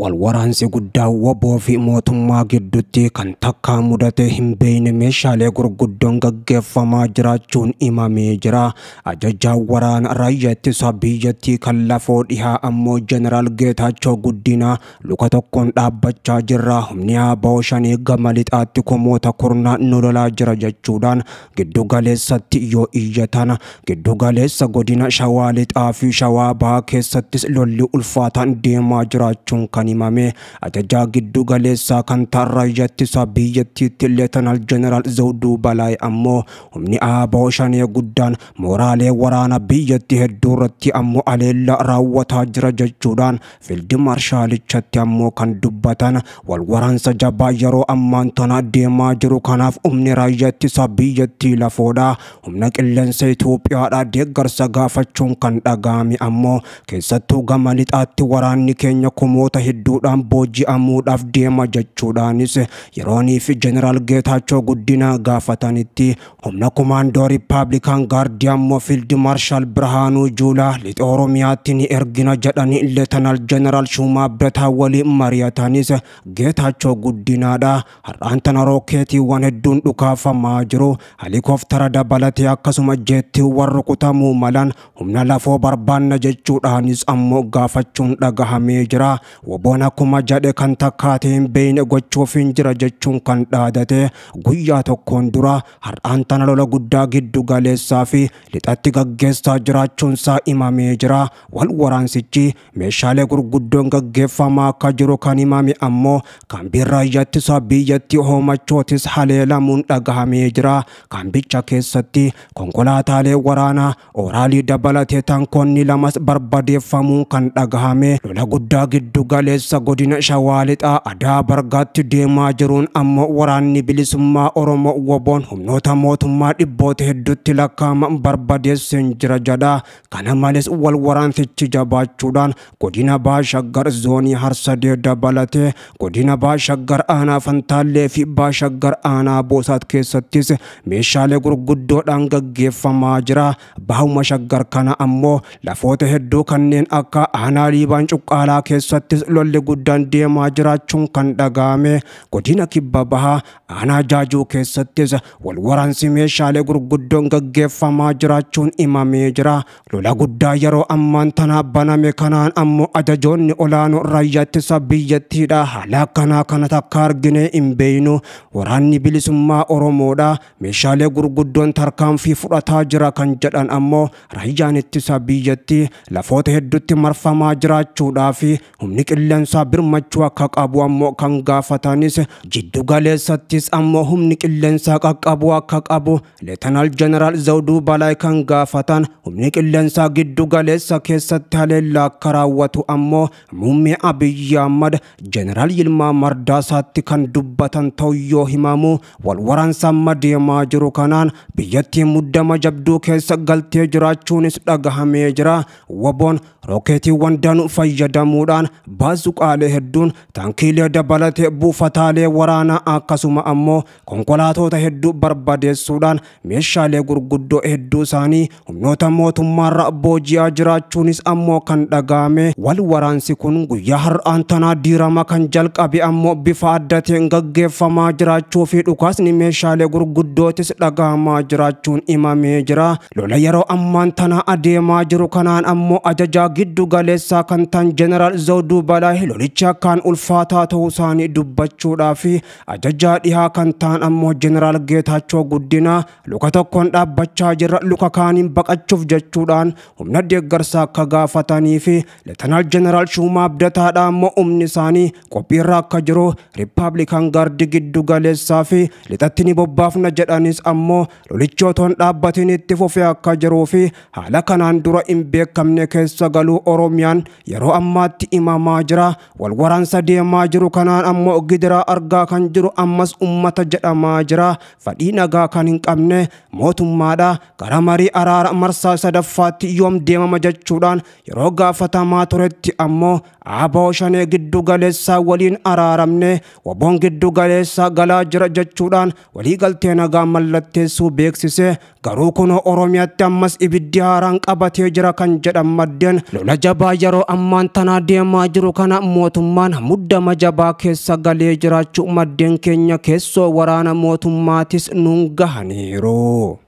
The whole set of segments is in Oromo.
Walwaraansi guddaa WBO fi mootummaa gidduutti kan takkaa mudate hin beekne meeshaalee gurguddoon gaggeeffamaa jiraachuun himamee jira. Ajajaan waraana raayyaa ittisa biyyattii kan lafoo dhihaa ammoo Jeneraal Geetaachoo Guddinaa luka tokkoon dhaabbachaa jirra. Humni ABO shanii gama lixaatti kumoota kurnaa nu lolaa jira jechuudhaan giddu galeessatti yoo iyyatan, giddu galeessa godina Shawaa lixaa fi Shawaa bahaa keessattis lolli ulfaataan deemaa jiraachuun kan himame. Ajajaa giddu galeessaa kan ta'an raayyaa ittisa biyyattiitti Leetanaal Jeneraal Zawuduu Balaay ammoo humni ABO shanee guddaan mooraalee waraana biyyattii hedduu irratti ammoo aleella raawwataa jira jechuudhaan fiildi maarshaalichatti ammoo kan dubbatan. Wal waraansa jabaa yeroo ammaan tana deemaa jiru kanaaf humni raayyaa ittisa biyyattii lafoodha. Humna qilleensa Itoophiyaadha deeggarsa gaafachuun kan dhaga'ame ammoo keessattuu gama lixaatti waraanni keenya kumoota hedduudhaan booji'amuudhaaf deema jechuudhaanis yeroonii fi Jeneraal Geetaachoo Guddinaa gaafatanitti humna kumaandoo Riippaabilikaan Gaardii ammoo Fiildi Maarshaal Birhaanuu Juulaa lixa Oromiyaatti ni ergina jedhanii Leetanaal Jeneraal Shuumaa Abdataa waliin mari'atanis Geetaachoo Guddinaadha. Har'aan tana rookeetiiwwan hedduun dhukaafamaa jiru. Helikooftara dabalatee akkasuma jeettiiwwan rukutamuu malan humna lafoo barbaanna jechuudhaanis ammoo gaafachuun dhagahamee jira. WBOn akkuma jedhe kan takkaatee hin beekne gochuuf hin jira jechuun kan dhaadate guyyaa tokkoon dura har'aan tana lola guddaa giddu galeessaa fi lixatti gaggeessaa jiraachuun isaa himamee jira. Wal waraansichi meeshaalee gurguddoon gaggeeffamaa akka jiru kan himame ammoo kaambiin raayyaa ittisa biyyattii hoomachootis haleelamuun dhagahamee jira. Kaambicha keessatti konkolaataalee waraanaa ooraalii dabalatee taankoonni lamas barbadeeffamuun kan dhagahame. Lola guddaa giddu galeessa godina Shawaa lixaa Adaa Bargaatti deemaa jiruun ammoo waraanni bilisummaa Oromoo WBOn humnoota mootummaa dhibboota hedduutti lakkaa'aman barbadeesseen jira jedha. Kana malees wal waraansichi jabaachuudhaan godina Baashaggar zoonii Harsadee dabalatee godina Baashaggar aanaa Fantaallee fi Baashaggar aanaa Boosaat keessattis meeshaalee gurguddoodhaan gaggeeffamaa jira. Bahuma Shaggar kana ammoo lafoota hedduu kanneen akka aanaa Liibaan Cuqqaalaa keessattis lolli guddaan deemaa jiraachuun kan dhagahame. Godina Kibba Bahaa aanaa Jaajuu keessattis wal waraansi meeshaalee gurguddoon gaggeeffamaa jiraachuun himamee jira. Lola guddaa yeroo ammaan tana baname kanaan ammoo ajajoonni olaanoo raayyaa ittisa biyyattiidha. Haala akkanaa kana takka argine hin beeknu. Waraanni bilisummaa Oromoodha. Meeshaalee gurguddoon tarkaanfii fudhataa jira kan jedhan ammoo raayyaan ittisa biyyattii lafoota hedduutti marfamaa jiraachuudhaa fi humni qilleensaa birmachuu akka qabu ammoo kan gaafatanis jiddu galeessattis ammoo humni qilleensaa qaqqabu akka qabu Leetanaal Jeneraal Zawuduu Balaay kan gaafatan. Humni qilleensaa giddu galeessa keessatti haleellaa akka raawwatu ammoo muummee Abiyyi Ahmad Jeneraal Yilmaa Mardaasaatti kan dubbatan ta'uu yoo himamu, wal waraansa amma deemaa jiru kanaan biyyattiin muddama jabduu keessa galtee jiraachuunis dhagahamee jira. WBOn rookeetiiwwan danuu fayyadamuudhaan baazuqaalee hedduun taankiilee dabalatee buufataalee waraanaa akkasuma ammoo konkolaatota hedduu barbadeessuudhaan meeshaalee gurguddoo hedduu isaanii humnoota mootummaarra booji'aa jiraachuunis ammoo kan dhagahame. Wal waraansi kun guyyaa har'aan tanaa diirama kan jalqabe ammoo bifa adda ta'een gaggeeffamaa jiraachuu fi dhukaasni meeshaalee gurguddootis dhagahamaa jiraachuun himamee jira. Lola yeroo ammaan tanaa adeemaa jiru kanaan ammoo ajajaa giddu galeessaa kan ta'an Jeneraal Zawuduu Balaay lolicha akkaan ulfaataa ta'uu isaanii dubbachuudhaa fi ajajaa dhihaa kan ta'an ammoo Jeneraal Geetaachoo Guddinaa luka tokkoon dhaabbachaa jirra luka kaaniin baqachuuf jechuudhaan humna deeggarsaa akka gaafatanii fi Leetanaal Jeneraal Shuumaa Abdataadha ammoo humni isaanii qophiirra akka jiru Riippaabilikaan Gaardii giddu galeessaa fi lixatti ni bobbaafna jedhanis ammoo lolichi otoo hin dhaabbatin itti fufee akka jiruu fi haala kanaan dura hin beekamne keessa galuu Oromiyaan yeroo ammaatti himamaa jira. Wal waraansa deemaa jiru kanaan ammoo gidiraa argaa kan jiru ammas ummata jedhamaa jira. Fadhii nagaa kan hin qabne mootummaadha. Gara marii araara marsaa sadaffaatti yoom deemama jechuudhaan yeroo gaafatamaa turetti ammoo ABO shanee giddu galeessaa waliin araaramne WBOn giddu galeessaa galaa jira jechuudhaan waliigaltee nagaa mallatteessuu beeksise. Garuu kunoo Oromiyaatti ammas ibiddi haaraan qabatee jira kan jedhan maddeen lola jabaa yeroo ammaan tanaa deemaa jiru kana mootummaan muddama jabaa keessa galee jiraachuu maddeen keenya keessoo waraana mootummaatis nuun gahaniiru.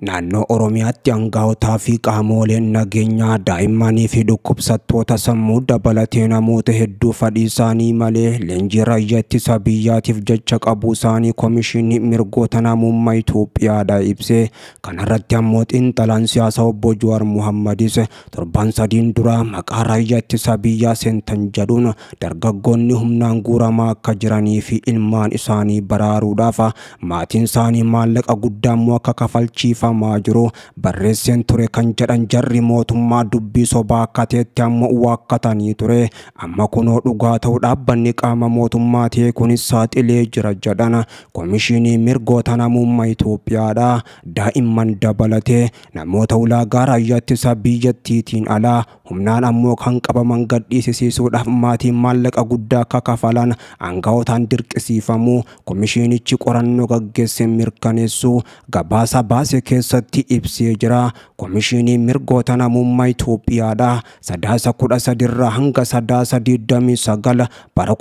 Naannoo Oromiyaatti aangawotaa fi qaamoleen nageenyaa daa'immanii fi dhukkubsattoota sammuu dabalatee namoota hedduu fedhii isaanii malee leenjii raayyaa ittisa biyyaatiif jecha qabuu isaanii Komishinii Mirgoota Namummaa Itoophiyaadha ibse. Kanarratti ammoo xiinxalaan siyaasaa obbo Jawaar Muhammadis torban sadiin dura maqaa raayyaa ittisa biyyaa seentan jedhuun dargaggoonni humnaan guuramaa akka jiranii fi ilmaan isaanii baraaruudhaaf maatiin isaanii maallaqa guddaa immoo akka kafalchiifamaa jiru barreesseen ture kan jedhan jarri mootummaa dubbii sobaa akka ta'etti ammoo waakkatanii ture. Amma kunoo dhugaa ta'uu dhaabbanni qaama mootummaa ta'e kunis saaxilee jira jedhan Komishinii Mirgoota Namummaa Itoophiyaadha. Daa'imman dabalatee namoota ulaagaa raayyaa ittisa biyyattiitiin alaa humnaan ammoo kan qabaman gadhiisisuudhaaf maatiin maallaqa guddaa akka kafalan aangawotaan dirqisiifamuu komishinichi qorannoo gaggeesse mirkaneessuu gabaasa baase keessatti ibsee jira. Komishinii Mirgoota Namummaa Itoophiyaadha. Sadaasa 13 irraa hanga sadaasa 29 bara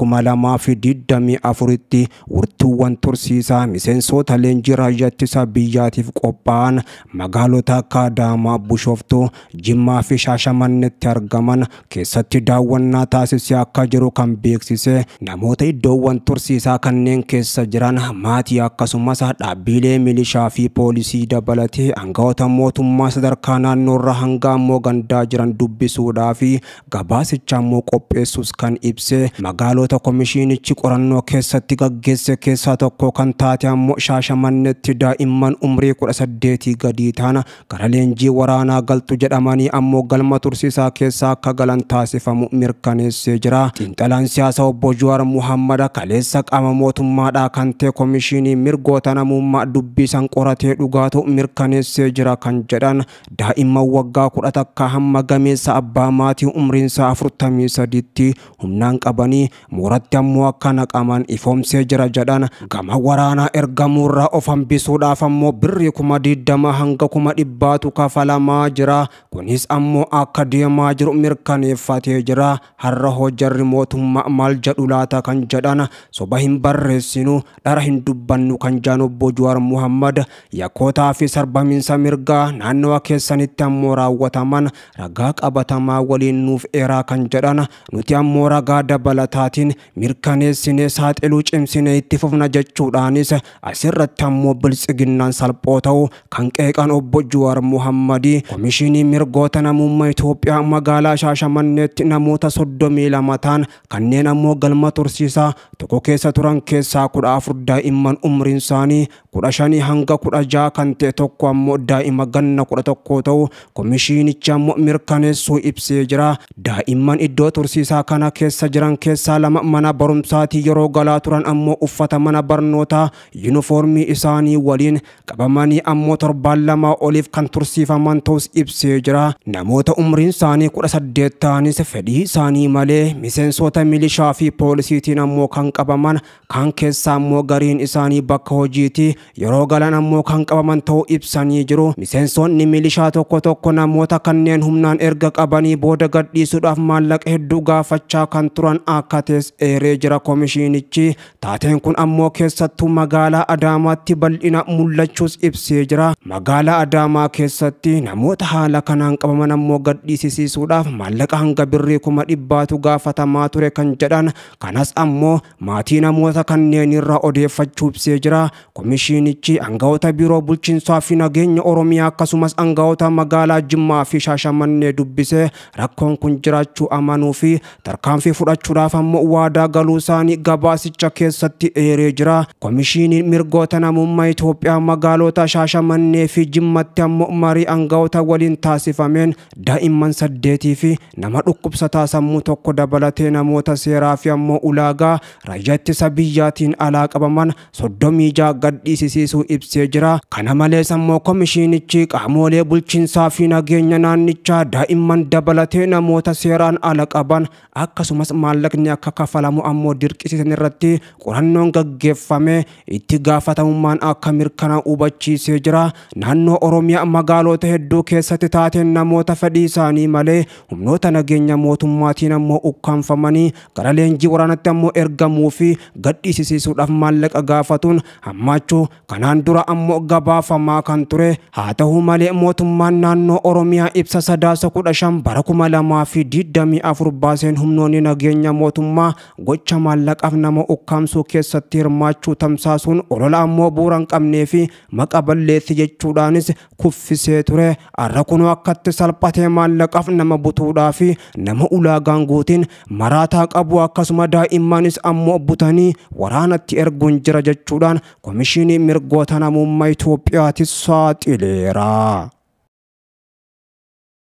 2024tti wirtuuwwan tursiisaa miseensota leenjii raayyaa ittisa biyyaatiif qophaa'an magaalota akka Adaamaa, Bishooftuu, Jimmaa fi Shaashamanneetti argaman keessatti daawwannaa taasisee akka jiru kan beeksise namoota iddoowwan tursiisaa kanneen keessa jiran maatii akkasumas dhaabbilee milishaa fi poolisii dabalatee aangawoota mootummaa sadarkaa naannoorraa hanga ammoo gandaa jiran dubbisuudhaa fi gabaasicha ammoo qopheessus kan ibse magaalota komishinichi qorannoo keessatti gaggeesse keessaa tokko kan taate ammoo Shaashamanneetti daa'imman umrii 18 gadii ta'an gara leenjii waraanaa galtu jedhamanii ammoo galma tursiisaa keessaa akka galan taasifamu mirkaneessee jira. Xiinxalaan siyaasaa obbo Jawaar Muhammad kaleessa qaama mootummaadhaa kan ta'e Komishinii Mirgoota Namummaa dubbisan qoratee dhugaatu mirkaneessee jira kan jedhan daa'imman waggaa 11 hamma gameessa abbaa maatii umriinsaa 43tti humnaan qabanii mooratti ammoo akka naqaman ifoomsee jira jedhan. Gama waraanaa ergamuurraa of hambisuudhaaf ammoo birrii 20,000 hanga 100,000 kafalamaa jira. Kunis ammoo akka deemaa jiru mirkaneeffatee jira. Har'a hojjarri mootummaa maal jedhu laata kan jedhan soba hin barreessinu dhara hin dubbannu kan jedhan obbo Jawaar Muhammad yakkootaa fi sarbamiinsa mirgaa naannawa keessanitti ammoo raawwataman ragaa qabatamaa waliin nuuf eeraa kan jedhan nuti ammoo ragaa dabalataatiin mirkaneessinee saaxiluu cimsinee itti fufna jechuudhaanis asirratti ammoo biltsiginnaan salphoo ta'u kan qeeqan obbo Jawaar Muhammadi. Komishinii Mirgoota Namummaa Itoophiyaa magaalaa Shaashamanneetti namoota 32 ta'an kanneen ammoo galma tursiisaa tokko keessa turan keessaa 14 daa'imman umriin isaanii 15 hanga 16 kan ta'e tokko ammoo daa'ima ganna 11 ta'u komishinichi ammoo mirkaneessuu ibsee jira. Daa'imman iddoo tursiisaa kana keessa jiran keessaa lama mana barumsaatii yeroo galaa turan ammoo uffata mana barnootaa yuunifoormii isaanii waliin qabamanii ammoo torbaan 2 oliif kan tursiifaman ta'us ibsee jira. Namoota umriin isaanii 18 ta'anis fedhii isaanii malee miseensota milishaa fi poolisiitiin ammoo kan qabaman kan keessaa ammoo gariin isaanii bakka hojiitii yeroo galan ammoo kan qabaman ta'uu ibsanii jiru. Miseensonni milishaa tokko tokko namoota kanneen humnaan erga qabanii booda gadhiisuudhaaf maallaqa hedduu gaafachaa kan turan akka ta'es eeree jira komishinichi. Taateen kun ammoo keessattuu magaalaa Adaamaatti bal'ina mul'achuus ibsee jira. Magaalaa Adaamaa keessatti namoota haala kanaan qabaman ammoo gadhiisisuudhaaf maallaqa hanga birrii 100,000 gaafatamaa ture kan jedhan kanas ammoo maatii namoota kanneen irraa odeeffachuu ibsee jira. Komishinichi aangawoota biiroo bulchiinsaa fi nageenya Oromiyaa akkasumas aangawoota magaalaa Jimmaa fi Shaashamannee dubbisee rakkoon kun jiraachuu amanuu fi tarkaanfii fudhachuudhaaf ammoo waadaa galuu isaanii gabaasicha keessatti eeree jira. Komishiniin Mirgoota Namummaa Itoophiyaa magaalota Shaashamannee fi Jimmatti ammoo marii aangawoota waliin taasifameen daa'imman 8 fi nama dhukkubsataa sammuu tokko dabalatee namoota seeraa fi ammoo ulaagaa raayyaa ittisa biyyaatiin alaa qabaman 36 gadhiisisuu ibsee jira. Kana malees ammoo ammoo komishinichi qaamolee bulchiinsaa fi nageenya naannichaa daa'imman dabalatee namoota seeraan ala qaban akkasumas maallaqni akka kafalamu ammoo dirqisiisan irratti qorannoon gaggeeffame itti gaafatamummaan akka mirkanaa'u hubachiisee jira. Naannoo Oromiyaa magaalota hedduu keessatti taateen namoota fedhii isaanii malee humnoota nageenya mootummaatiin ammoo ukkaanfamanii gara leenjii waraanatti ammoo ergamuu fi gadhiisisuudhaaf maallaqa gaafatuun hammaachuu kanaan dura ammoo gabaafamaa kan ture. Haa ta'u malee mootummaan naannoo Oromiyaa ibsa Sadaasa 15 bara 2024 baaseen humnoonni nageenya mootummaa gocha maallaqaaf nama ukkaamsuu keessatti hirmaachuu tamsaasuun olola ammoo bu'uura hin qabnee fi maqa balleessi jechuudhaanis kuffisee ture. Har'a kunoo akkatti salphatee maallaqaaf nama butuudhaa fi nama ulaagaan guutiin maraataa qabu akkasuma daa'immanis ammoo butanii waraanatti erguun jira jechuudhaan komishinii mirgoota namummaa Itoophiyaatis saaxileera.